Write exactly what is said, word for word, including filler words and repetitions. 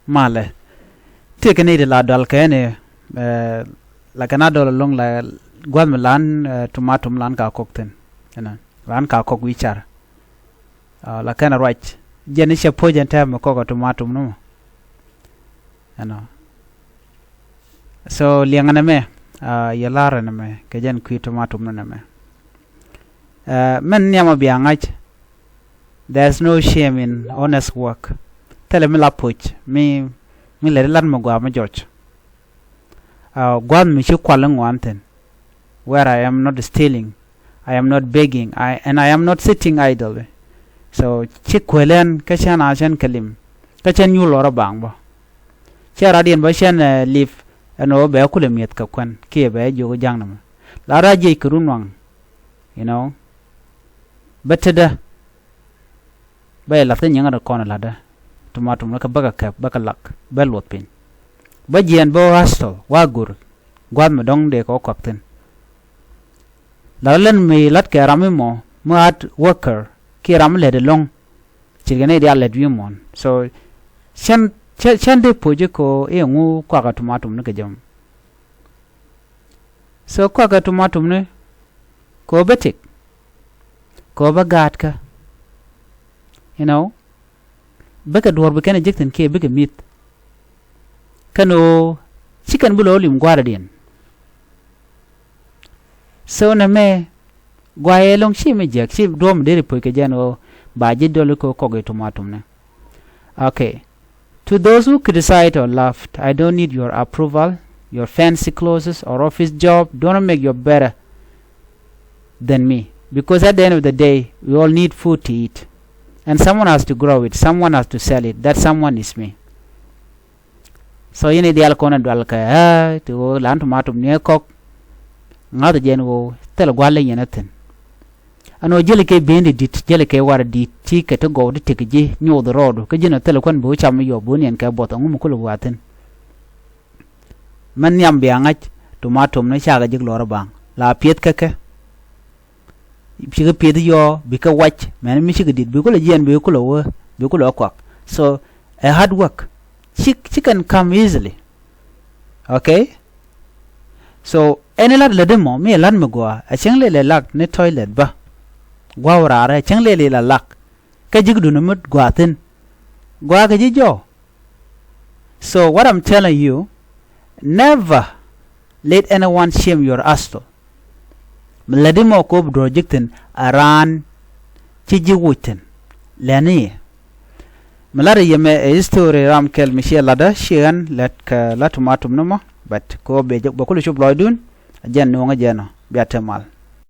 Malɛ. Tëëkɛ nɛy ti la dual kɛ ni, eh, la kɛn a dɔl ɛlɔ̱ŋ la gua̱th mi lan, eh, tumatum lan ka kɔk thi̱n. Ɛnɔ, lan ka kɔk wi̱i̱ car. Ah, la kɛn a ruac. Jɛn i̱ cɛ puɔ̱c ɛn tɛm mi kɔk ɛ tumatum ni mɔ. Ɛnɔ. So liɛŋɛ nɛmɛ, ah, yɛ la̱rɛ nɛmɛ kɛ jɛn kui̱ tumatum ni nɛmɛ. Eh, mɛn nhiamɔ bia ŋa̱c. There is no shame in honest work. Thilɛ mi la puc mi, mi lɛt ilat mi gɔaa mi jɔc. Ah, gua̱th mi ci kual iŋuan thi̱n. Where I am not stealing, I am not begging, I, and I am not sitting idly. So ci kuel ɛn kä cɛn a cɛn kɛ lim kä cɛn nyuur lɔr a baŋ bä. Cɛ rat yɛn bä cɛn, eh, lip ɛn ɣöö bɛ kulɛ mi̱eth kɛ kuɛn kiɛ bɛ jiök ja̱ŋ nɛmɛ. La rat jiɛc kɛ run waŋ, you know. Bä tetdä bä yɛ lath kä nyiŋä rɛ kɔn ɛ la̱tdä. Tumatum ni kä bäkɛ kɛp bäkɛ lak bä luɔth piny. Bä jiɛɛn bä hostel wa go̱r gua̱th mi dɔ̱ŋ dee kɛ wä kɔak thi̱n. La lɛn mi la̱t kɛ ram mi mɔ mi hard worker kiɛ ram mi lɛt ɛlɔ̱ŋ. Ce̱tkɛ ni diaal lɛt wi̱i̱ muɔ̱ɔ̱n. So cɛn, cɛn, cɛn dee puɔ̱c i̱ ko̱ i̱ ŋu kuakä tumatum ni kɛ jɛ mɔ. So kuakä tumatum ni ko̱ bä tëk, ko̱ bä gaatkä. You know, bikɛ duɔ̱ɔ̱r bi kɛn ɛ jek thi̱n kiɛ bikɛ mi̱th. Kɛn ɣöö ci kɛn bi lɔ lim gua̱a̱rädiɛn. So nɛmɛ guayɛ lɔŋ ci mi jiäk ci duɔ̱ɔ̱m deri puɔ̱c kɛ jɛn ɣöö ba ji̱ dɔl i̱ ko̱ kɔk i̱ tumatum ni. Okay. To those who criticized or laughed, I don't need your approval, your fancy clothes or office job don't make you better than me. Because at the end of the day, we all need food to eat. And someone has to grow it, someone has to sell it. That someone is me. So yini dial kɔn a dual kɛ, ah, ti ɣöö lan tumatum ni ɛ kɔk. Ŋa̱th jɛn ɣöö thil gua̱l in yɛn a thi̱n. Ɛn ɣöö jäli kɛ ben di di̱t, jäli kɛ war di̱t, ti kɛ ti gɔw ti tek ji̱ nyoth rɔɔdu kä ji̱n a thil kuan bi wä cam yɔp bi wä niɛn kɛ buɔth ɛŋu mi kulɛ wa̱a̱ thi̱n. Mɛn nhiam bia ŋa̱c tumatum ni cakɛ ji̱k luɔr a baŋ la pieth kɛ kɛ. Cikɛ pieth yɔɔ bikɛ wac mɛn mi cikɛ di̱t bi kulɛ jiɛn bi kulɛ wä bi kulɛ wä kuak. So ɛ hard work. Ci, ci kɛn come easily. Okay. So ɛn ilat lät imɔ mi ilat mi gɔaa ɛ cäŋ lɛl ilak ni toilet bä. Gua̱a̱ wä raarä ɛ cäŋ lɛl ila lak. Kä ji̱kdun mi gɔaa thi̱n gɔaa kɛ ji̱ jɔɔ. So what I'm telling you, never let anyone shame your hustle. Mi lätdi mɔ kop duɔ̱ɔ̱r ji̱k thi̱n a raan ci ji̱ wuc thi̱n. Lɛni yɛ mi la̱t yɛ mɛ ɛ history ram kɛl mi ciɛ la̱tdä ci ɣän lät kɛ la̱t tumatum ni mɔ. But kop bɛ jɛ bɛ kul cop lɔcdun. A jɛn nuɔ̱ŋä jɛn ɔ bia te mal.